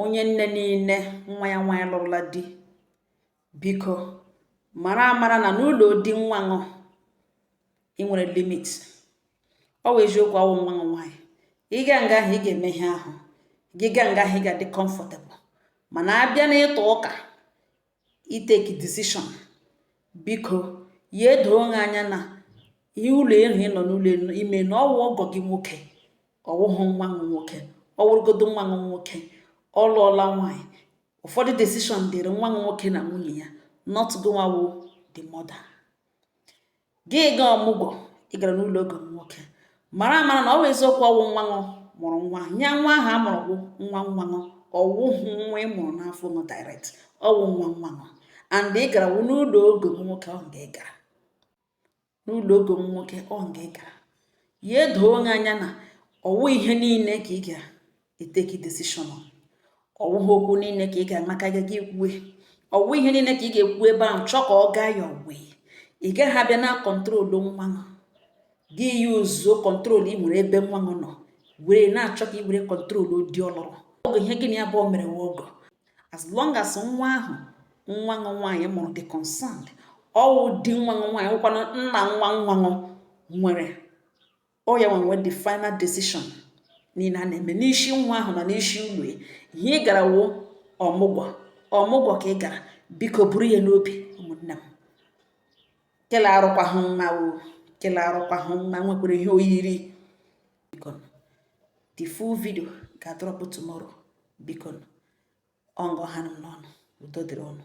Onye nne niile nwa ya nwaanyị lụrụla di, biko mara amara na n'ụlọ di nwa ṅụ ị nwere limit. Ọ wụ eziokwu, ọwụ nwa ṅụ nwaanyị, ị gaa nga ahụ, ị ga-eme ihe ahụ gị gaa nga ahụ, ị ga-adị comfortable. Mana abịa n'ịtụ ụka, itake decision, biko ya edoo gị anya na ihe ụlọ elu ị nọ n'ụlọ elu ime na ọwụ ọgọ gị nwoke, ọwụhụ nwa ṅụ nwoke. Ọ wụrụgodo nwa ṅụ nwoke, ọ lụọla nwaanyị, ụfọdụ decision dịrị nwa ṅụ nwoke na nwunye ya, not gịnwa wụ the mother. Gị gaa ọmụgwọ, ị gara n'ụlọ ọgọ nwoke, mara amara na ọ bụ eziokwu, ọwụ nwa ṅụ mụrụ nwa ya. Nwa ahụ a mụrụ bụ nwa nwa ṅụ, ọwụhụ nwa ị mụrụ n'afọ ṅụ direct, ọwụ nwa nwa ṅụ. And ị gara wụ n'ụlọ ọgọ nwoke. Ọ nga ị gara n'ụlọ ọgọ nwoke, ọ nga ị gara, ya edoo gị anya na ọwụ ihe niile ka ị ga-etake decision, ọwụghị okwu niile ka ị ga-amaka gị kwue, ọwụ ihe niile ka ị ga-ekwu ebe ahụ chọọ ka ọ gaa ya wee. Ị gaghị abịa na control nwa ṅụ gị, yuzuo control ị nwere ebe nwa ṅụ nọ were na-achọ ka ị were control di ọlụrụ oge. Ihe gịnị abụọ mere nwe ogo, as long as nwa ahụ nwa ṅụ nwaanyị mụrụ dị concerned, ọwụ di nwa ṅụ nwaanyị nwekwanụ nna nwa nwa ṅụ nwere ọ ya nwe the final decision niile a na-eme n'isi nwa ahụ na n'isi ụlọ ya. Ihe ị gara wụ ọmụgwọ, ọmụgwọ ka ị gara. Biko buru ya n'obi, ụmụnne m. Kele arụkwahụ mma o, kele arụkwahụ mma, nwekwara ihe oyiri. Biko, the full video ga-drop tomorrow. Biko, ọ ngọ ha m n'ọnụ. Udo dịrị ọnụ.